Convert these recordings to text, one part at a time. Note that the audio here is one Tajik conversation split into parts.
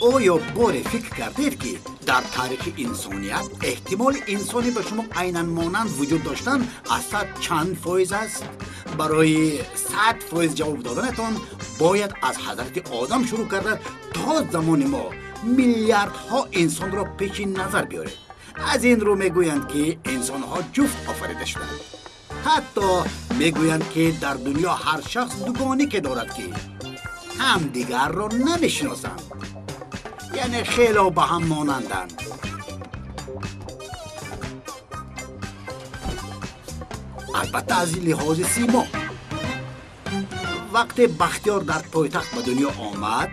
Оё боре фикр кардед, ки дар таърихи инсоният эҳтимоли инсоне ба шумо айнан монанд вуҷуд доштан аз 100 чанд фоиз аст? Барои 100% ҷавоб доданатон бояд аз ҳазрати Одам шурӯъ карда то замони мо миллиардҳо инсонро пеши назар биёред. Аз ин рӯ мегӯянд, ки инсонҳо ҷуфт офарида шуданд. Ҳатто мегӯянд, ки дар дунё ҳар шахс дугонике дорад, ки ҳамдигарро намешиносанд, яъне хело ба ҳам монанданд. Албатта, аз лиҳози симо. Вақте Бахтиёр дар пойтахт ба дунё омад,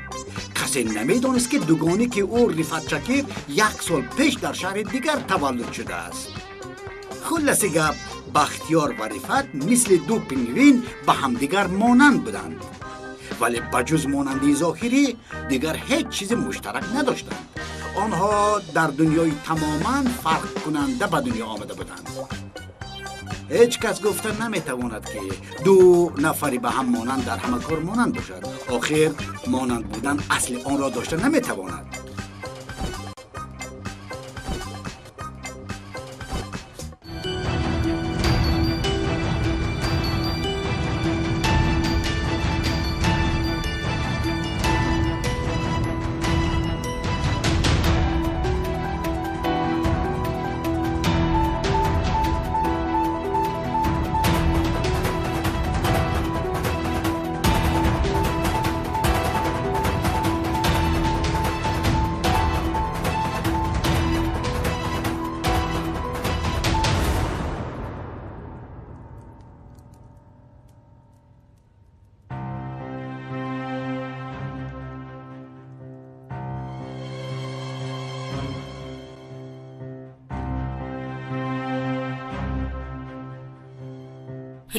касе намедонист, ки дугоники ӯ Рифат Шакир як сол пеш дар шаҳри дигар таваллуд шудааст. Хулласи гап, Бахтиёр ва Рифат мисли ду пингвин ба ҳамдигар монанд буданд, вале ба ҷуз монандии зоҳирӣ дигар ҳеҷ чизи муштарак надоштанд. Онҳо дар дунёи тамоман фарқкунанда ба дунё омада буданд. Ҳеҷ кас гуфта наметавонад, ки ду нафари ба ҳам монанд дар ҳама кор монанд бошад. Охир монанд будан асли онро дошта наметавонад.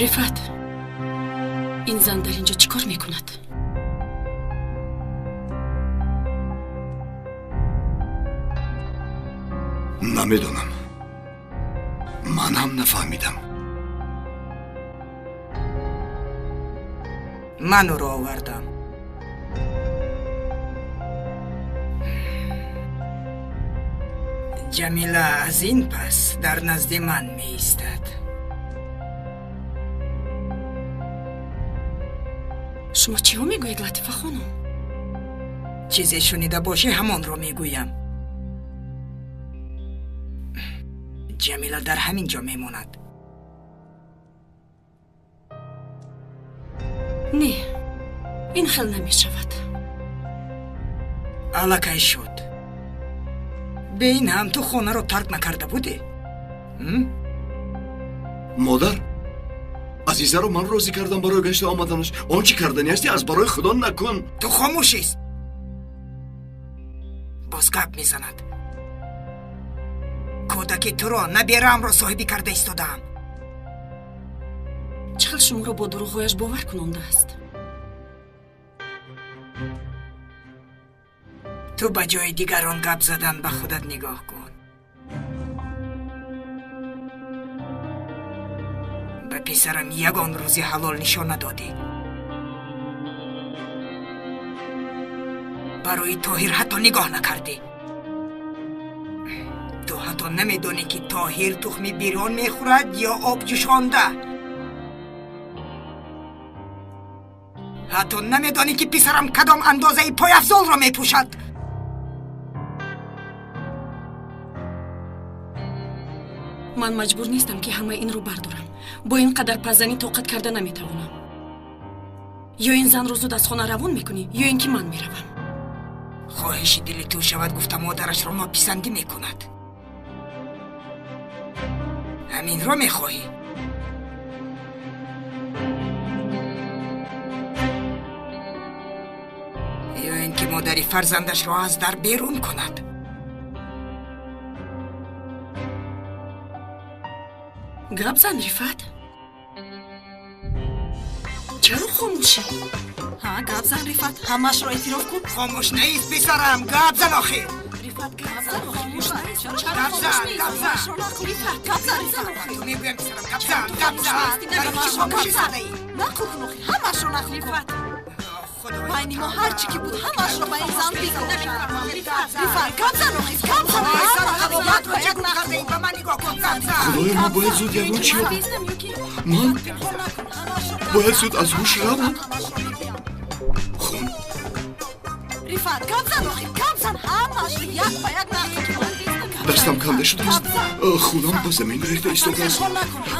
Рифат, ин зан дар инҷо чӣ кор мекунад? Намедонам. Ман ҳам нафаҳмидам. Ман ӯро овардам. Ҷамила аз ин пас дар назди ман меистад. Шумо чиҳо мегӯед, Латифа хонум? Чизе шунида бошӣ, ҳамонро мегӯям. Ҷамила дар ҳамин ҷо мемонад. Не, ин хел намешавад. Аллакай шуд. Бе ин ҳам ту хонаро тарк накарда будӣ? Модар, Азизаро ман розӣ кардам барои гашта омаданаш. Он чӣ кардани ҳастӣ, аз барои Худо накун. Ту хомӯшист. Боз гап мезанад. Кӯдаки туро, набераамро соҳибӣ карда истодаам. Чӣ хел шуморо бо дурӯғҳояш бовар кунондааст? Ту ба ҷои дигарон гап задан ба худат нигоҳ кун. Ба писарам ягон рӯзи ҳалол нишон надодӣ. Барои Тоҳир ҳатто нигоҳ накардӣ. Ту ҳатто намедонӣ, ки Тоҳир тухми бирён мехӯрад ё об ҷӯшонда. Ҳатто намедонӣ, ки писарам кадом андозаи пойафзолро мепӯшад. Ман маҷбур нестам, ки ҳамаи инро бардорам. Бо ин қадар паззанӣ тоқат карда наметавонам. Ё ин занро зуд аз хона равон мекунӣ, ё ин ки ман меравам. Хоҳиши дили ту шавад, гуфта модарашро нописандӣ мекунад. Ҳаминро мехоҳӣ? Ё ин ки модари фарзандашро аз дар берун кунад? Гап зан, Рифат. Чаро хомӯшӣ? Ҳа, гап зан, Рифат, ҳамаашро эътироф кун. Хомӯш неист, писарам, гап зан охир. Рифат, гап зан, хомӯш неист. Гап зан, гап зан. Рифат, гап зан, Рифат. Ту мегӯям, писарам, гап зан, гап зан. Барои чӣ хомӯшӣ задаӣ? Нақл кун охир, ҳамаашро нақл кун. Рифат. Байни мо ҳар чӣ ки буд ҳамаашро ба ин зан бигӯ. Рифат, гап зан охир, гап зан. Ҳавоятро чӣ гуна кардаӣ? Ба ман нигоҳ кун, гап зан. Худоё, ман бояд зуд ягон чӣ ёбам. Ман бояд зуд аз ҳуш равам. Хун. Рифат, гап зан охир, гап зан. Ҳамаашро як ба як нақл кун. Дастам канда шудааст. Хунам ба замин рехта истодааст.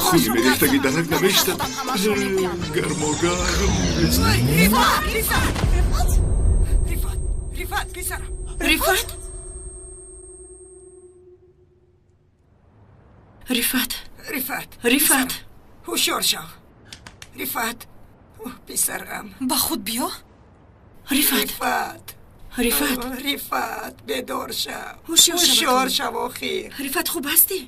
Хуни мерехтагӣ дарак намеистад. Гармогарм. Рифат, Рифат, Рифат, Рифат, писарам. Рифат? Рифат. Рифат. Рифат. Ҳушёр шав. Рифат. Писарам. Ба худ биё. Рифат. Рифат. Рифат. Рифат, бедор шав. Ҳушёр шав охир. Рифат, хуб ҳастӣ?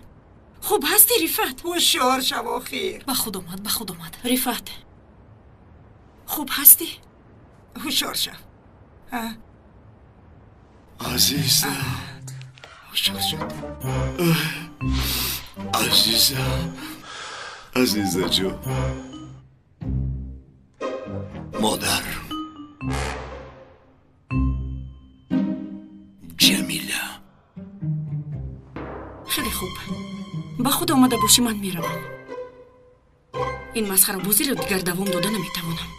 Хуб ҳастӣ, Рифат? Ҳушёр шав охир. Ба худ омад, ба худ омад. Рифат. Хуб ҳастӣ? Ҳушёр шав. Азиза. Ҳушёр шуд. Азиза. Азиза ҷон. Модар. Ҷамила. Хеле хуб. Ба худ омада бошӣ, ман меравам. Ин масхарабозиро дигар давом дода наметавонам.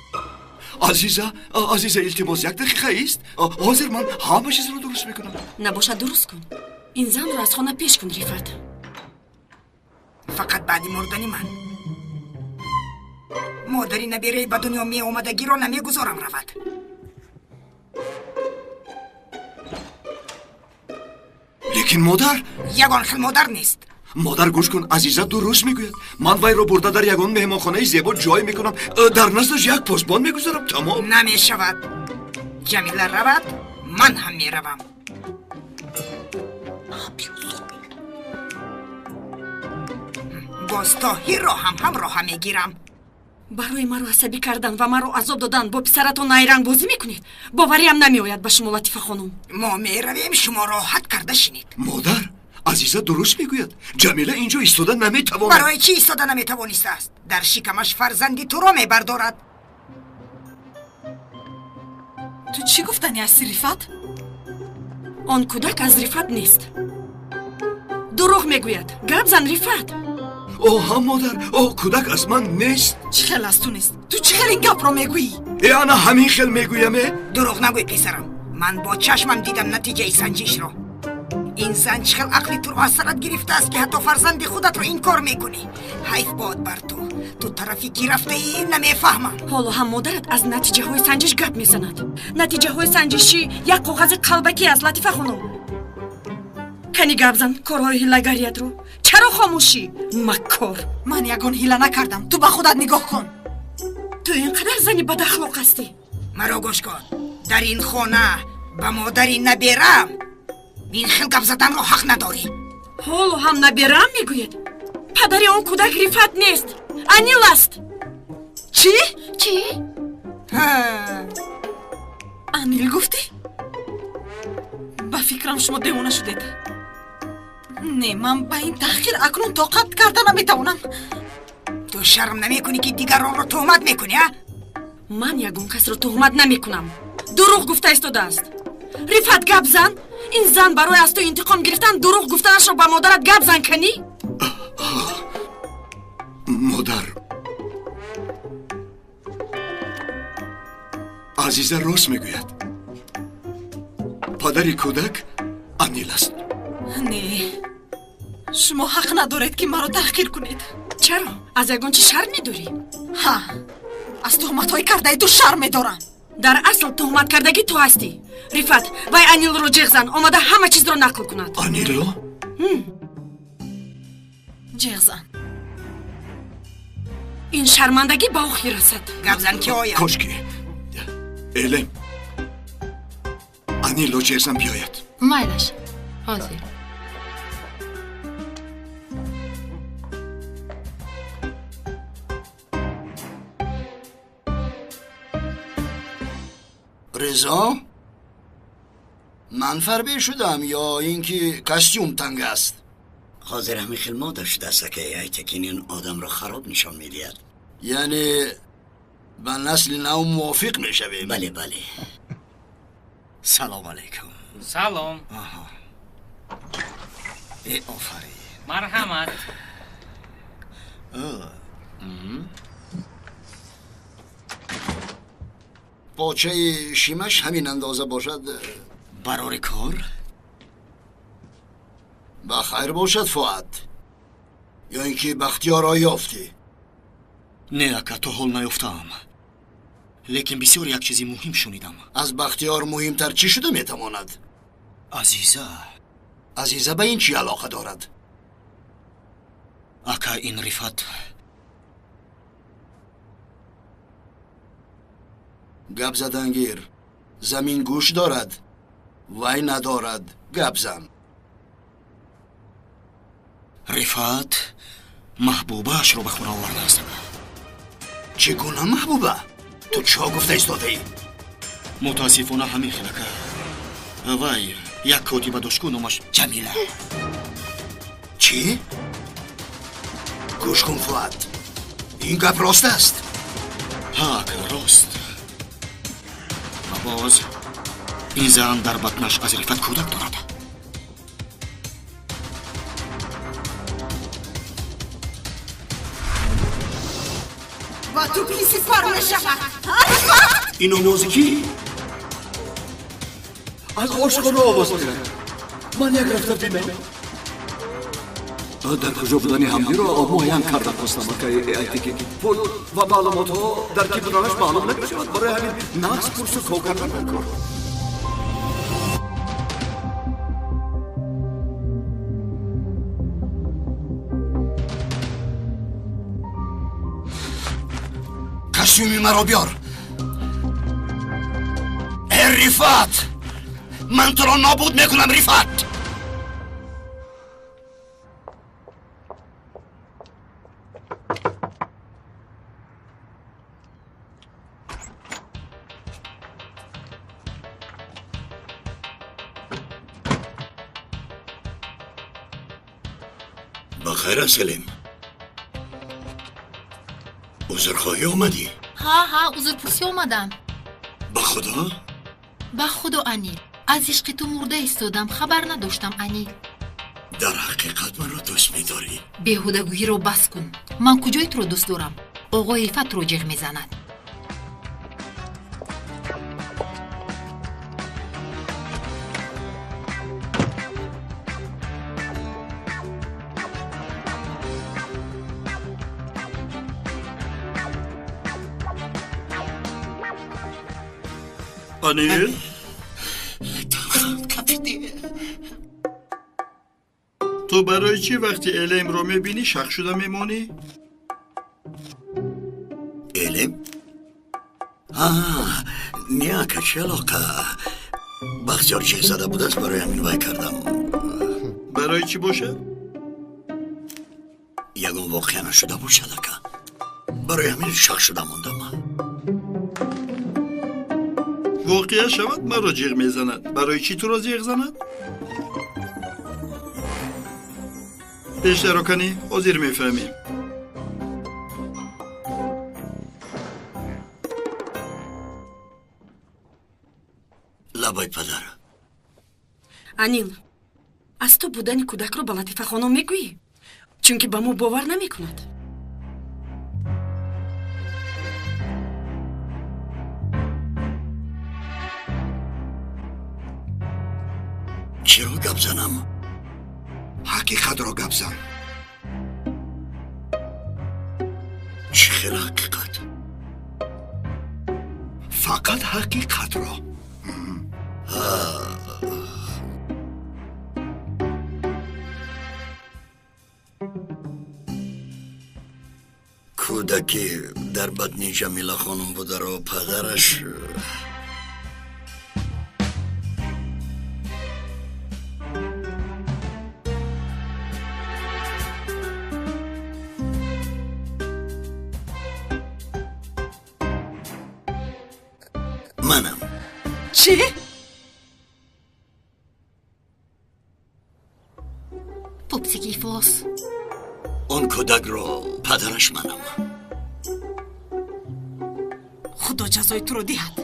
Азиза, Азиза, илтимос, як дақиқа ист. Ҳозир ман ҳама чизро дуруст мекунам. Набошад, дуруст кун. Ин занро аз хона пеш кун, Рифат. Фақат баъди мурдани ман. Модари набераи ба дунё меомадагиро намегузорам равад. Лекин модар, ягон хел модар нест. Модар, гӯш кун, Азиза дуруст мегӯяд. Ман вайро бурда дар ягон меҳмонхонаи зебо ҷой мекунам. Дар наздаш як посбон мегузорам, тамом. Намешавад. Ҷамила равад, ман ҳам меравам. Боз Тоҳирро ҳам ҳамроҳа мегирам. Барои маро асабӣ кардан ва маро азоб додан бо писаратон найрангбозӣ мекунед? Бовариам намеояд ба шумо, Латифа хонум. Мо меравем, шумо роҳат карда шинед. Модар, Азиза дуруст мегӯяд. Ҷамила инҷо истода наметавонад. Барои чӣ истода наметавонистааст? Дар шикамаш фарзанди туро мебардорад. Ту чӣ гуфтани ҳасти, Рифат? Он кӯдак аз Рифат нест. Дурӯғ мегӯяд. Гап зан, Рифат. О, ҳа, модар, о, кӯдак аз ман нест. Чӣ хел аз ту нест? Ту чӣ хел ин гапро мегӯӣ? Э, ана ҳамин хел мегӯям, э? Дурӯғ нагӯй, писарам. Ман бо чашмам дидам натиҷаи санҷишро. Ин зан чӣ хел ақли туро аз сарат гирифтааст, ки ҳатто фарзанди худатро инкор мекунӣ. Ҳайф бод бар ту. Ту тарафи кӣ рафтаӣ, намефаҳмам. Ҳоло ҳам модарат аз натиҷаҳои санҷиш гап мезанад. Натиҷаҳои санҷишӣ як коғази қалбакӣ аст, Латифа хонум. Кани гап зан корҳои ҳилагариятро. Чаро хомӯшӣ, маккор? Ман ягон ҳила накардам. Ту ба худат нигоҳ кун. Ту ин қадар зани бадахлоқ ҳастӣ. Маро гӯш кун. Дар ин хона ба модари наберам ин хел гап заданро ҳақ надорӣ. Ҳоло ҳам наберам мегӯяд? Падари он кӯдак Рифат нест, Анил аст. Чӣ? Чӣ? Анил гуфтӣ? Ба фикрам шумо девона шудед. Не, ман ба ин таҳқир акнун тоқат карда наметавонам. Ту шарм намекунӣ, ки дигаронро туҳмат мекунӣ, а? Ман ягон касро туҳмат намекунам. Дурӯғ гуфта истодааст. Рифат, гап зан. Ин зан барои аз ту интиқом гирифтан дурӯғ гуфтанашро ба модарат гап зан канӣ? Модар, Азиза рост мегӯяд. Падари кӯдак Анил аст. Не, шумо ҳақ надоред, ки маро таҳқир кунед. Чаро? Аз ягон чӣ шарм медорӣ? Ҳа, аз туҳматҳои кардаи ту шарм медорам. Дар асл туҳматкардагӣ ту ҳастӣ. Рифат, вай Анилро ҷеғ зан, омада ҳама чизро нақл кунад. Анилро? Ҷеғ зан. Ин шармандагӣ ба охир расад. Гап зан, ки ояд. Кошки элем Анилро ҷеғ зан биёяд. Майлаш, ҳозир. Резо, ман фарбе шудам ё ин ки костюм танг аст? Ҳозир ҳамин хел мода шудааст, ки Айтакин ин одамро хароб нишон медиҳад. Яъне Ба насли нав мувофиқ мешавем. Бале, бале. Салом алейкум. Салом. Э, офарин. Марҳамат. Почаи шимаш ҳамин андоза бошад. Барори кор? Ба хайр бошад, Фуад. Ё ин ки Бахтиёрро ёфтӣ? Не, ака, то ҳол наёфтаам. Лекин бисёр як чизи муҳим шунидам. Аз Бахтиёр муҳимтар чӣ шуда метавонад? Азиза. Азиза ба ин чӣ алоқа дорад? Ака, ин Рифат гап задангир. Замин гӯш дорад, вай надорад. Гап зан. Рифат маҳбубаашро ба хона овардааст. Чӣ гуна маҳбуба? Ту чо гуфта истодаӣ? Мутаассифона ҳамин хел, ака. Вай як котиба дошт, ку номаш Ҷамила. Чӣ? Гӯш кун, Фуад. Ин гап рост аст? Ҳа, ака, рост. Ва боз ин зан дар батнаш аз Рифат кӯдак дорад. Ба ту ки сипар мешавад? Ин овози кӣ? Аз ошхона овоз меравад. Ман як рафта бинам. Дар куҷо будани ҳамдиро муайян карда хостам, акаи Айтики. Пул ва маълумотҳо дар ки буданаш маълум намешавад. Барои ҳамин нағз пурсу ков кардан дар кор. Костюми маро биёр. Э, Рифат! Ман туро нобуд мекунам, Рифат! Ба хайр, Селим. Узрхоҳӣ омадӣ? Ҳа, ҳа, узрпурсӣ омадам. Ба худо? Ба худо, Анил. Аз ишқи ту мурда истодам, хабар надоштам, Анил. Дар ҳақиқат маро дӯст медорӣ? Беҳудагӯиро бас кун. Ман куҷои туро дӯст дорам? Оғои Рифатро ҷиғ мезанад. Анил? Ту барои чӣ вақти Элемро мебинӣ шах шуда мемонӣ? Элем? Не, ака, чӣ алоқа? Бахтиёр ҷиғ зада будааст, барои ҳамин вай кардам. Барои чӣ бошад? Ягон воқеа нашуда бошад, ака. Барои ҳамин шах шуда мондам. Воқеа шавад, маро ҷиғ мезанад. Барои чӣ туро ҷиғ занад? Пештаро канӣ, ҳозир мефаҳмем. Лабай, падар. Анил, аз ту будани кӯдакро ба Латифа хонум мегӯӣ? Чунки ба мо бовар намекунад. Чиро гап занам? Ҳақиқатро гап зан. Чӣ хел ҳақиқат? Фақат ҳақиқатро. Кӯдаке дар батни Ҷамила хонум бударо падараш манам. Чӣ? Пупсики ифлос. Он кӯдакро падараш манам. Ҷазои туро диҳад.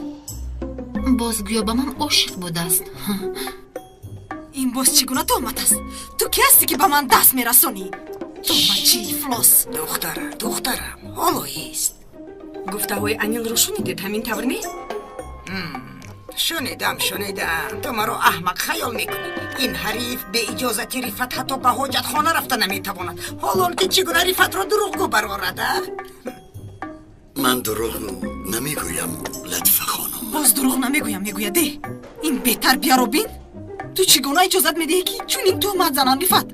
Боз гӯё ба ман ошиқ будааст. Ин боз чӣ гуна туҳмат аст? Ту кӣ ҳастӣ, ки ба ман даст мерасонӣ? Туҳматчии ифлос. Духтарам, духтарам, ҳоло ист. Гуфтаҳои Анилро шунидед, ҳамин тавр не? Шунидам, шунидам. Ту маро аҳмақ хаёл мекунӣ. Ин ҳариф бе иҷозати Рифат ҳатто ба ҳоҷатхона рафта наметавонад. Ҳол он ки чӣ гуна Рифатро дурӯғгӯ барорад, а? Ман дурӯғ намегӯям, Латифа хонум. Боз дурӯғ намегӯям мегӯяд. Э, ин бетарбияро бин. Ту чӣ гуна иҷозат медиҳӣ, ки чунин туҳмат зананд, Рифат?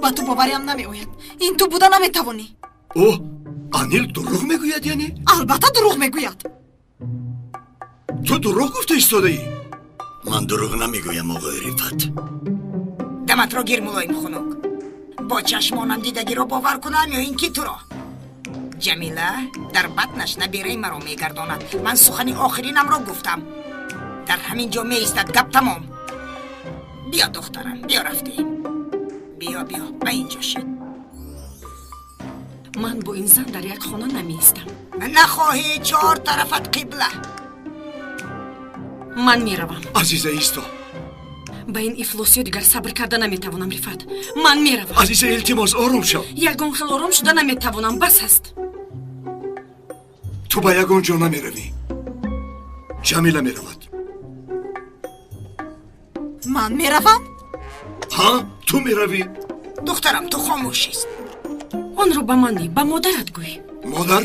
Ба ту бовариам намеояд. Ин ту буда наметавонӣ. О, Анил дурӯғ мегӯяд яъне? Албатта дурӯғ мегӯяд. Ту дурӯғ гуфта истодаӣ? Ман дурӯғ намегӯям, оғои Рифат. Даматро гир, мулоим хунук. Бо чашмонам дидагиро бовар кунам ё ин ки туро? Ҷамила дар батнаш набираи маро мегардонад. Ман сухани охиринамро гуфтам. Дар ҳамин ҷо меистад, гап тамом. Биё, духтарам, биё, рафтем. Биё, биё, ба ин ҷо шин. Ман бо ин зан дар як хона намеистам. Нахоҳӣ, чор тарафат қибла. Ман меравам. Азиза, исто. Ба ин ифлосиё дигар сабр карда наметавонам, Рифат. Ман меравам. Азиза, илтимос, ором шав. Ягон хел ором шуда наметавонам, бас аст. Ту ба ягон ҷо намеравӣ. Ҷамила меравад. Ман меравам? Ҳа, ту меравӣ. Духтарам, ту хомӯш ист. Онро ба ман не, ба модарат гӯй. Модар,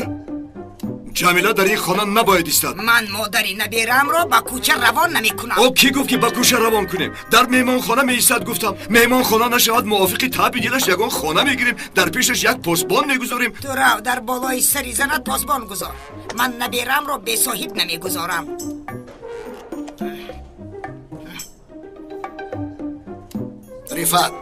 Ҷамила дар ин хона набояд истад. Ман модари набераамро ба кӯча равон намекунам. О, кӣ гуфт, ки ба кӯча равон кунем? Дар меҳмонхона меистад гуфтам. Меҳмонхона нашавад, мувофиқи таъби дилаш ягон хона мегирем, дар пешаш як посбон мегузорем. Ту рав, дар болои сари занат посбон гузор. Ман набераамро бесоҳиб намегузорам. Рифат,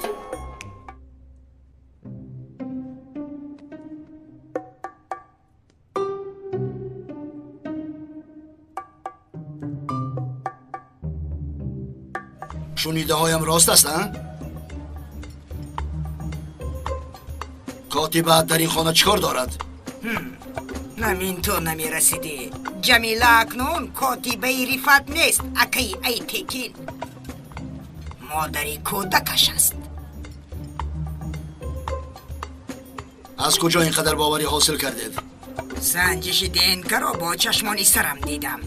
шунидаҳоям рост аст, а? Котиба дар ин хона чӣ кор дорад? Намин ту намерасидӣ. Ҷамила акнун котибаи Рифат нест, акаи Айтекин. Модари кӯдакаш аст. Аз куҷо ин қадар боварӣ ҳосил кардед? Санҷиши ДНК-ро бо чашмони сарам дидам.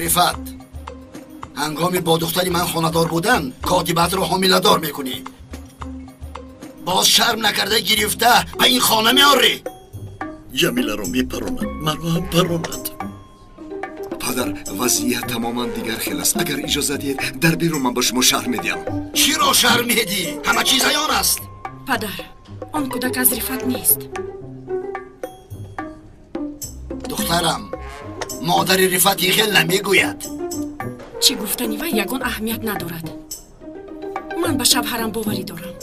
Рифат, ҳангоми бо духтари ман хонадор будан, котибатро ҳомиладор мекунӣ. Боз шарм накарда гирифта ба ин хона меорӣ. Ҷамиларо мепаронад, маро ҳам паронад. Падар, вазъият тамоман дигар хел аст. Агар иҷоза диҳед, дар берун ман ба шумо шарҳ медиҳам. Чиро шарҳ медиҳӣ? Ҳама чиз аён аст. Падар, он кӯдак аз Рифат нест. Духтарам, модари Рифат ин хел намегӯяд. Чӣ гуфтани вай ягон аҳамият надорад. Ман ба шавҳарам боварӣ дорам.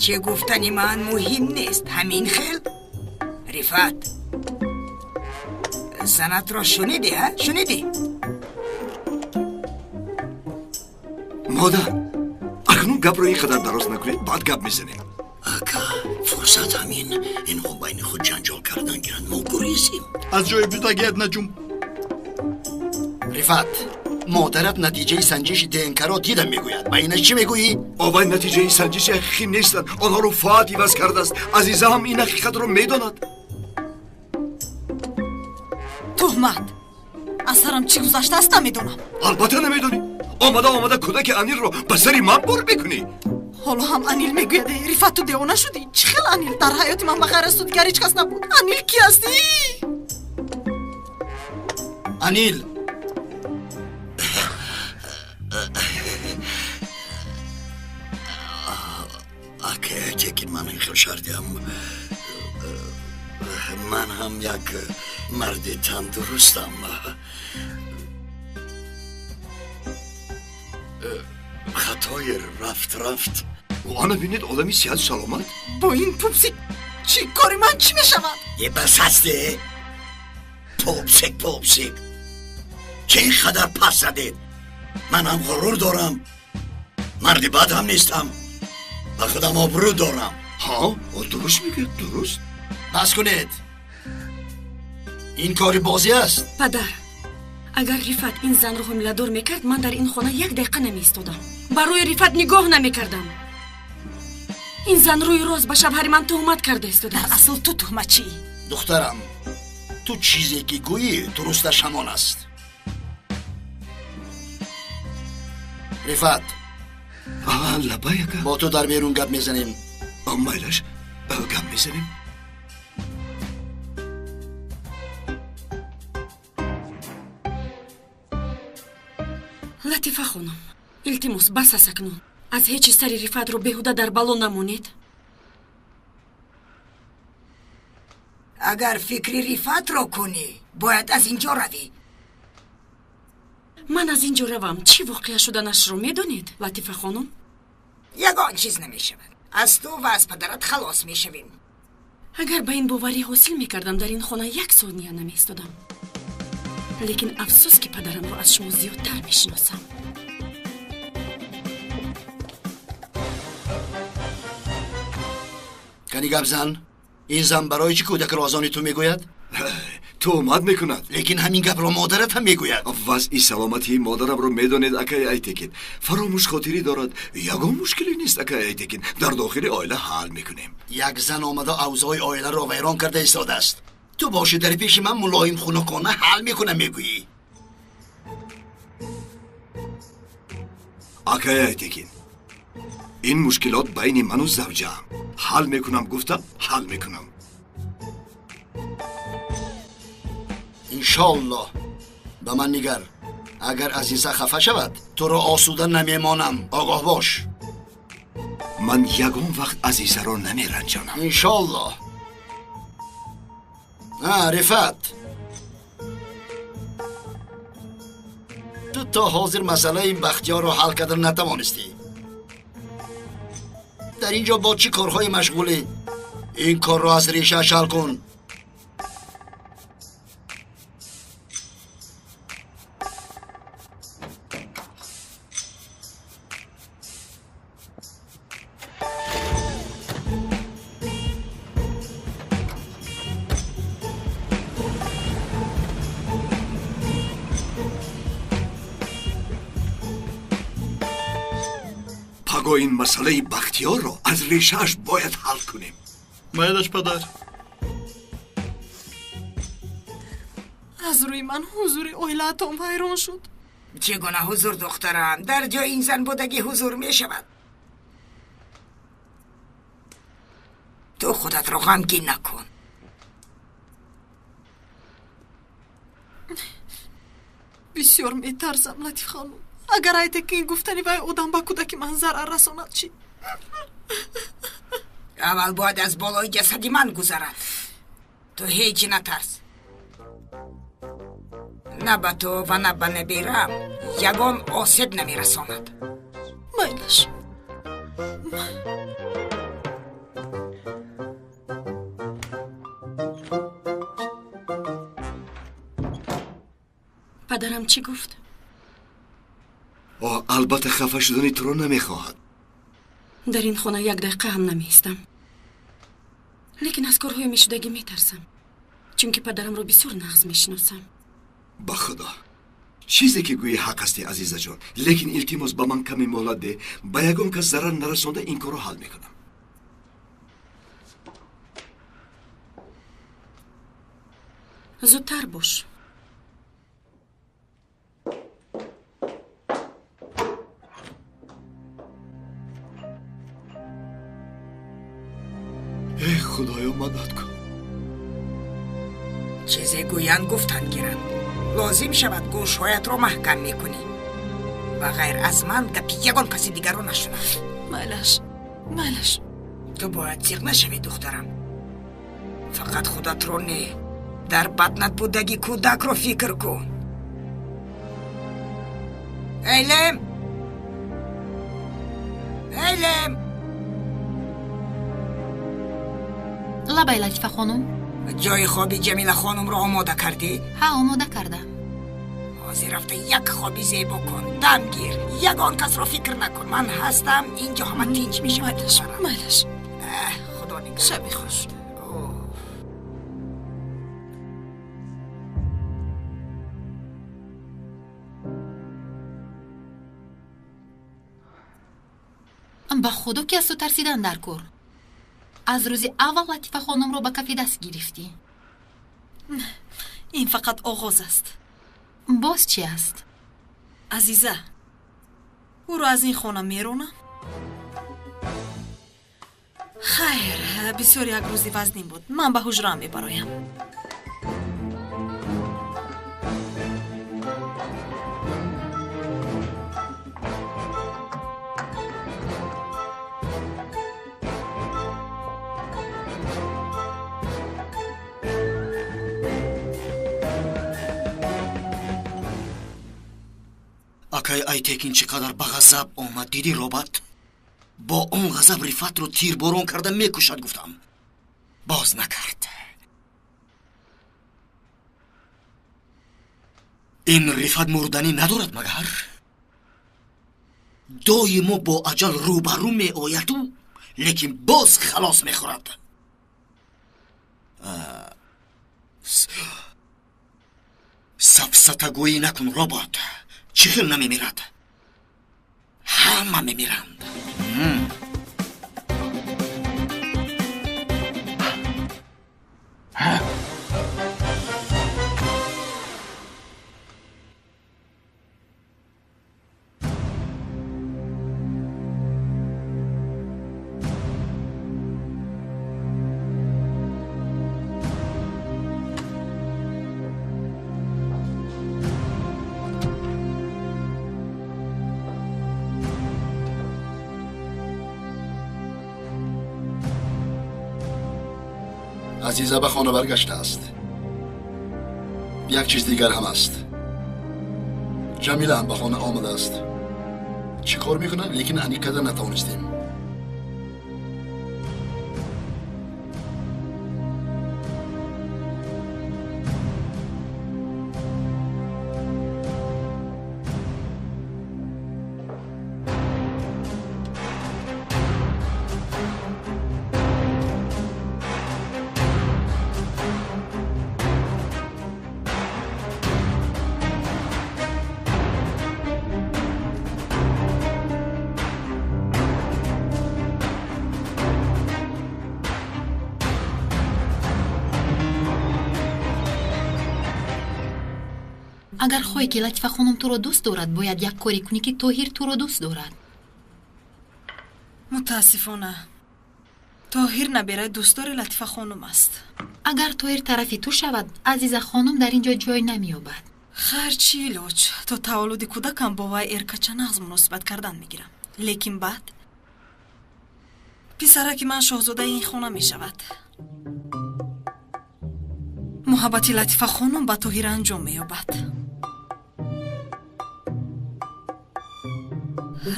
Чӣ гуфтани ман муҳим нест, ҳамин хел? Рифат, занатро шунидӣ, ҳа? Шунидӣ? Модар, акнун гапро ин қадар дароз накунед, баъд гап мезанем. Ака, фурсат ҳамин. Инҳо байни худ ҷанҷол кардан гиранд, мо гурезем. Аз ҷои будагият наҷум. Рифат, модарат натиҷаи санҷиши ДНК-ро дидам мегӯяд. Ба инаш чӣ мегӯӣ? Овай, натиҷаи санҷиши ҳақиқӣ нестанд. Онҳоро Фуат иваз кардааст. Азиза ҳам ин ҳақиқатро медонад. Туҳмат. Аз сарам чӣ гузаштааст намедонам. Албатта намедонӣ. Омада омада кӯдаки Анилро ба сари ман бор мекунӣ. Ҳоло ҳам Анил мегӯяд. Рифат, ту девона шудӣ? Чӣ хел Анил? Дар ҳаёти ман ба ғайр аз ту дигар ҳеҷ кас набуд. Анил кӣ ҳастӣ? Анил, Ака, ман ин хел шардиам. Ман ҳам як марди тандурустам. Хатои рафт рафт. Ана бинед, одами сиҳату саломат. Бо ин пупсик чӣ кори ман чӣ мешавад? Е, бас ҳасте. Пупсик, пупсик. Чӣ ин қадар пас задед? Ман ҳам ғурур дорам. Марди бад ҳам нестам. Ба худам обрӯ дорам. Ҳа, дуруст мегӯяд, дуруст. Бас кунед. Ин кори бозӣ аст. Падар, агар Рифат ин занро ҳомиладор мекард, ман дар ин хона як дақиқа намеистодам. Барои Рифат нигоҳ намекардам. Ин зан рӯи рост ба шавҳари ман туҳмат карда истодааст. Дар асл ту туҳматчиӣ. Духтарам, ту чизе ки гӯӣ дурусташ ҳамон аст. Рифат, лабай ака, бо ту дар берун гап мезанем. Майлаш, гап мезанем. Латифа хонум, илтимос, бас аст акнун. Аз ҳеҷ чиз сари Рифатро беҳуда дар бало намонед. Агар фикри Рифатро кунӣ, бояд аз ин ҷо равӣ. Ман аз ин ҷо равам, чӣ воқеа шуданашро медонед, Латифа хонум? Ягон чиз намешавад. Аз ту ва аз падарат халос мешавем. Агар ба ин боварӣ ҳосил мекардам, дар ин хона як сония намеистодам. Лекин афсӯс, ки падарамро аз шумо зиёдтар мешиносам. Кани гап зан, ин зан барои чӣ кӯдакро аз они ту мегӯяд? Туҳмат мекунад. Лекин ҳамин гапро модарат ҳам мегӯяд. Вазъи саломатии модарамро медонед, акай Айтекин. Фаромӯшхотирӣ дорад. Ягон мушкиле нест, акай Айтекин. Дар дохили оила ҳал мекунем. Як зан омада авзои оиларо вайрон карда истодааст. Ту бошӣ дар пеши ман мулоим хунукона ҳал мекунам мегӯӣ. Акай Айтекин, ин мушкилот байни ману завҷаам. Ҳал мекунам гуфтам, ҳал мекунам. Иншоаллоҳ. Ба ман нигар, агар Азиза хафа шавад, туро осуда намемонам. Огоҳ бош. Ман ягон вақт Азизаро намеранҷонам. Иншоаллоҳ. Рифат, ту то ҳозир масъалаи Бахтиёрро ҳал карда натавонистӣ. Дар ин ҷо бо чӣ корҳое машғулӣ? Ин корро аз решааш ҳал кун. Паго ин масъалаи Бахтиёрро аз решааш бояд ҳал кунем. Майлаш, падар. Аз рӯи ман ҳузури оилаатон вайрон шуд. Чӣ гуна ҳузур, духтарам? Дар ҷои ин зан будагӣ ҳузур мешавад. Ту худатро ғамгин накун. Бисёр метарсам, Латиф хонум. Агар Айтекин гуфтани вай одам ба кӯдаки ман зарар расонад чӣ? Аввал бояд аз болои ҷасади ман гузарад. Ту ҳеҷ натарс. На ба ту ва на ба набирам ягон осеб намерасонад. Майлаш. Падарам чӣ гуфт? Албатта хафа шудани туро намехоҳад. Дар ин хона як дақиқа ҳам намеистам. Лекин аз корҳои мешудагӣ метарсам, чунки падарамро бисёр нағз мешиносам. Ба худо, чизе ки гӯӣ ҳақ ҳастӣ, Азизаҷон, лекин илтимос ба ман каме муҳлат деҳ. Ба ягон кас зарар нарасонда ин корро ҳал мекунам. Зудтар бош. Эй худоё, мадад кун. Чизе гӯянд гуфтан гиранд. Лозим шавад гӯшҳоятро маҳкам мекунӣ. Ба ғайр аз ман гапи ягон каси дигарро нашунав. Майлаш, майлаш. Ту бояд зиқ нашавӣ, духтарам. Фақат худатро не, дар батнат будагӣ кӯдакро фикр кун. Эйлем! Эйлем! Лабай, Латифа хонум. Ҷои хоби Ҷамила хонумро омода кардӣ? Ҳа, омода кардам. Ҳозир рафта як хоби зебо кун, дам гир, ягон касро фикр накун. Ман ҳастам, ин ҷо ҳама тинҷ мешавад. Майлаш. Худо нигаҳ. Шаби хуш. Ба худо ки аз ту тарсидан дар кор. Аз рӯзи аввал Латифа хонумро ба кафи даст гирифтӣ. Ин фақат оғоз аст. Боз чӣ аст? Азиза, ӯро аз ин хона меронам. Хайр, бисёр як рӯзи вазнин буд. Ман ба ҳуҷраам мебароям. Акай Айтекин чӣ қадар ба ғазаб омад, дидӣ робот? Бо он ғазаб Рифатро тирборон карда мекушад, гуфтам. Боз накард. Ин Рифат мурданӣ надорад магар? Доимо бо аҷал рӯбарӯ меояду, лекин боз халос мехӯрад. Сафсатагӯӣ накун робот. Чӣ хел намемирад? Ҳама мемиранд. Азиза ба хона баргаштааст. Як чиз дигар ҳам аст. Ҷамила ҳам ба хона омадааст. Чӣ кор мекунад, лекин аниқ карда натавонистем. Агар хоҳӣ ки Латифа хонум туро дӯст дорад, бояд як коре кунӣ ки Тоҳир туро дӯст дорад. Мутаассифона, Тоҳир набераи дӯстдори Латифа хонум аст. Агар Тоҳир тарафи ту шавад, Азиза хонум дар ин ҷо ҷой намеёбад. Хайр, чӣ илоҷ? То таваллуди кӯдакам бо вай эркача нағз муносибат кардан мегирам. Лекин баъд писараки ман шоҳзодаи ин хона мешавад. Муҳаббати Латифа хонум ба Тоҳир анҷом меёбад.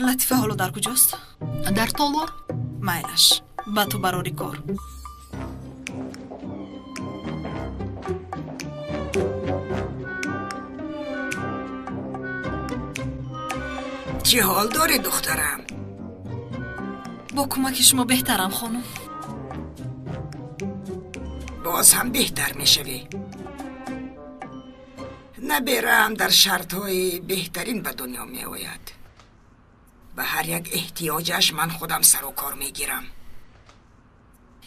Латифа ҳоло дар куҷост? Дар толор. Майлаш, ба ту барори кор. Чӣ ҳол дорӣ, духтарам? Бо кӯмаки шумо беҳтарам, хонум. Боз ҳам беҳтар мешавӣ. Набераам дар шартҳои беҳтарин ба дунё меояд. Ба ҳар як эҳтиёҷаш ман худам сару кор мегирам.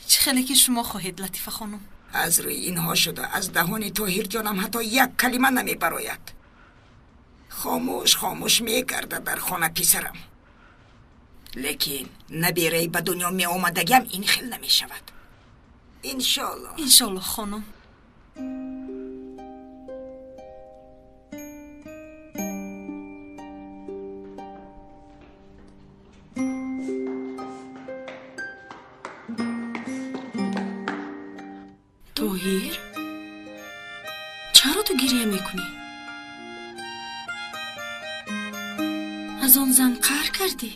Чӣ хеле ки шумо хоҳед, Латифа хонум. Аз рӯи инҳо шуда аз даҳони Тоҳирҷонам ҳатто як калима намебарояд. Хомӯш хомӯш мегардад дар хона писарам. Лекин набераи ба дунё меомадагиам ин хел намешавад. Иншоллоҳ. Иншоллоҳ, хонум. Тоҳир, чаро ту гиря мекунӣ? Аз он зан қаҳр кардӣ?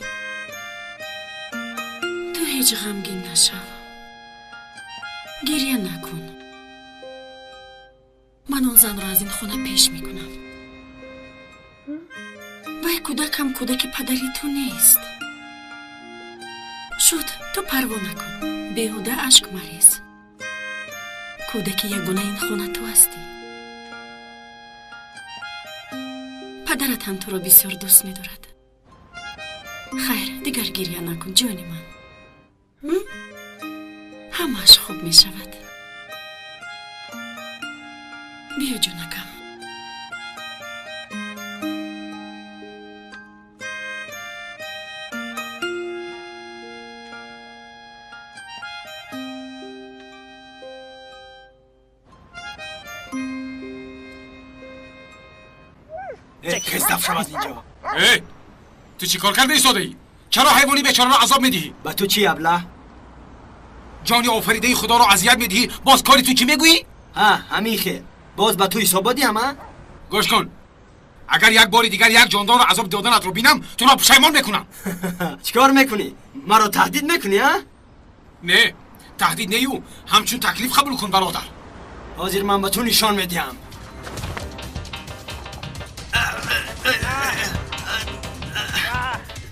Ту ҳеҷ ғамгин нашав. Гиря накун. Ман он занро аз ин хона пеш мекунам. Вай кӯдакам кӯдаки падари ту нест. Шуд, ту парво накун. Беҳуда ашк марез. Кӯдаки ягона ин хона ту ҳастӣ. Падарат ҳам туро бисёр дӯст медорад. Хайр, дигар гиря накун, ҷони ман. Ҳамааш хуб мешавад. Биё, ҷонакам. Хез шав аз инҷо. Эй, ту чӣ кор карда истодаӣ? Чаро ҳайвони бечораро азоб медиҳӣ? Ба ту чӣ, абла? Ҷони офаридаи худоро азият медиҳӣ, боз кори ту чӣ мегӯӣ? Ҳа, ҳамин хел. Боз ба ту ҳисобот диҳам, а? Гӯш кун, агар як бори дигар як ҷондорро азоб доданатро бинам, туро пушаймон мекунам. Чӣ кор мекунӣ? Маро таҳдид мекунӣ, а? Не, таҳдид нею, ҳамчун таклиф қабул кун, бародар. Ҳозир ман ба ту нишон медиҳам.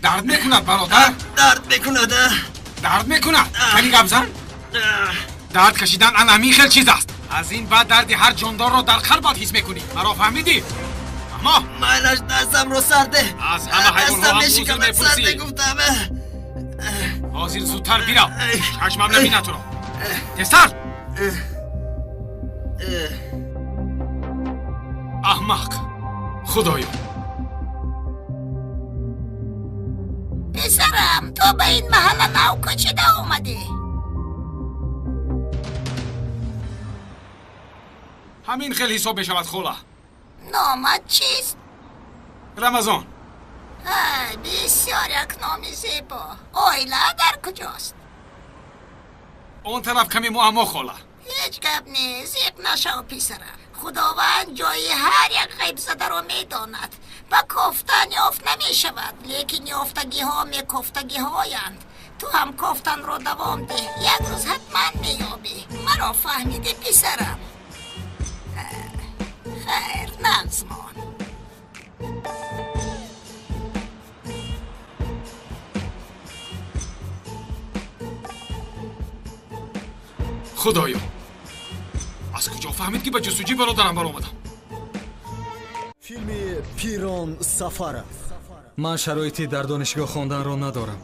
Дард мекунад, бародар? Дард мекунад, а? Дард мекунад? Кани гап зан? Дард кашидан ан ҳамин хел чиз аст. Аз ин баъд дарди ҳар ҷондорро дар қалбат ҳис мекунӣ. Маро фаҳмидӣ? Аммо майлаш, дастамро сарде. Аз ҳама ҳайвонҳо ҳам узр мепурсӣ. Гуфтам. Ҳозир зудтар бирав, чашмам набинад туро. Тезтар! Аҳмақ! Худоё! Писарам, ту ба ин маҳалла нав кӯчида омадӣ? Ҳамин хел ҳисоб мешавад, хола. Номат чист? Рамазон. Ай, бисёр як номи зебо. Оила дар куҷост? Он тараф каме муаммо, хола. Ҳеҷ гап не, зиқ нашав, писарам. Худованд ҷои ҳар як ғайбзадаро медонад. Ба кофтан ёфт намешавад, лекин ёфтагиҳо мекофтагиҳоянд. Ту ҳам кофтанро давом деҳ, як рӯз ҳатман меёбӣ. Маро фаҳмидӣ, писарам? Хайр, нағз мон. Худоё, аз куҷо фаҳмид, ки ба ҷустуҷӯи бародарам баромадам? Филми Пирон Сафаров. Ман шароити дар донишгоҳ хонданро надорам.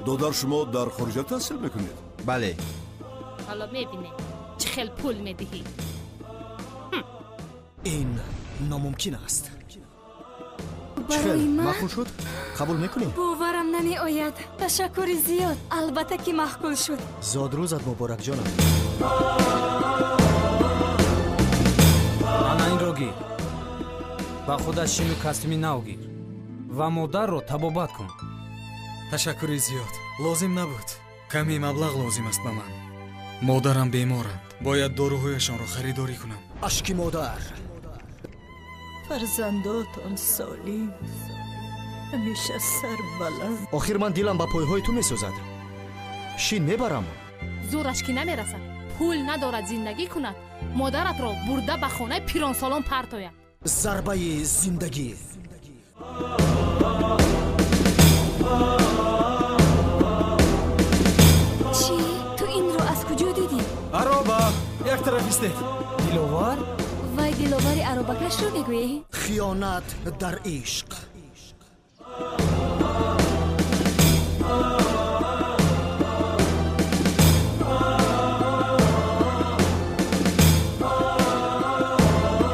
Додар, шумо дар хориҷа таҳсил мекунед? Бале. Ҳоло мебинем, чӣ хел пул медиҳӣ. Ин номумкин аст. Чӣ хел, маъқул шуд? Қабул мекунӣ? Боварам намеояд. Ташаккури зиёд. Албатта ки маъқул шуд. Зодрӯзат муборак, ҷонам. Ана инро гир. Ба худат шиму костюми нав гир ва модарро табобат кун. Ташаккури зиёд. Лозим набуд. Каме маблағ лозим аст ба ман. Модарам беморанд. Бояд доруҳояшонро харидорӣ кунам. Ашки модар. Фарзандотон солим, ҳамеша сарбаланд. Охир ман дилам ба пойҳои ту месӯзад. Шин мебарам. Зӯраш ки намерасад, пул надорад зиндагӣ кунад, модаратро бурда ба хонаи пиронсолон партояд. Зарбаи зиндагӣ. Чӣ? Ту инро аз куҷо дидӣ? Ароба, як тараф истед. Диловар? Вай диловари аробакашро мегӯӣ? Хиёнат дар ишқ.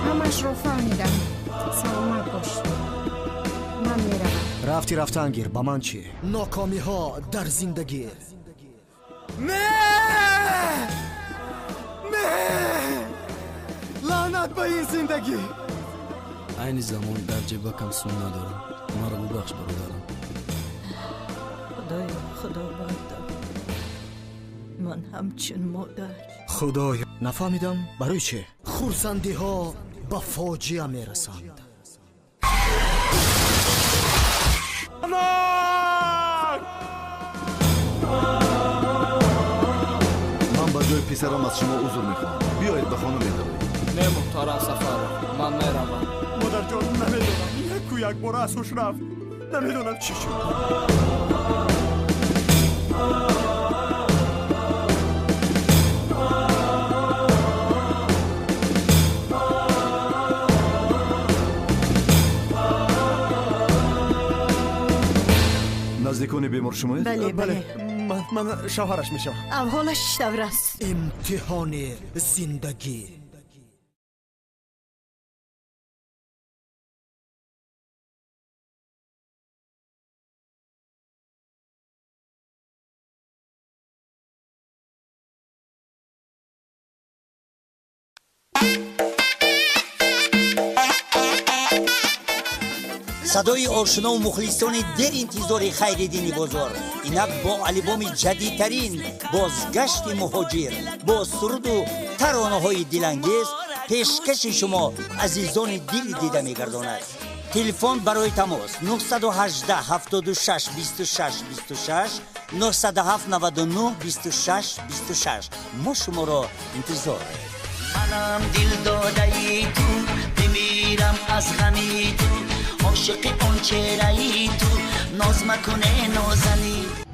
Ҳамашро фаҳмидам. Саломат бош. Ман меравам. Рафти рафтан гир, ба ман чӣ? Нокомиҳо дар зиндагӣ. Не! Не! Лаънат ба ин зиндагӣ! Айни замон дар ҷебакам сум надорам. Маро бубахш, бародарам. Худоё, худовандам, ман ҳамчун модар. Худоё, нафаҳмидам барои чӣ хурсандиҳо ба фоҷиа мерасанд. Ман ба ҷои писарам аз шумо узр мехоҳам. Биёед ба хона медароем. Не, муҳтарам Сафаров, ман меравам. Модарҷон, намедонам, яку якбора аз ҳуш рафт. Намедонам чӣ шуд. Наздикони бемор шумоед? Бале, бале. Ман шавҳараш мешавам. Аҳволаш чӣ тавр аст? Имтиҳони зиндагӣ. Садои ошнову мухлисони деринтизори Хайриддини Бозор инак бо албоми ҷадидтарин «Бозгашти муҳоҷир» бо суруду таронаҳои дилангез пешкаши шумо азизони дил дида мегардонад. Телефон барои тамос 918 76 26 26, 907 99 26 26. Мо шуморо интизорем. Манам дилдодаи ту, бимирам аз ғами ту, ошиқи он чеҳраи ту, ноз макуне нозанӣ.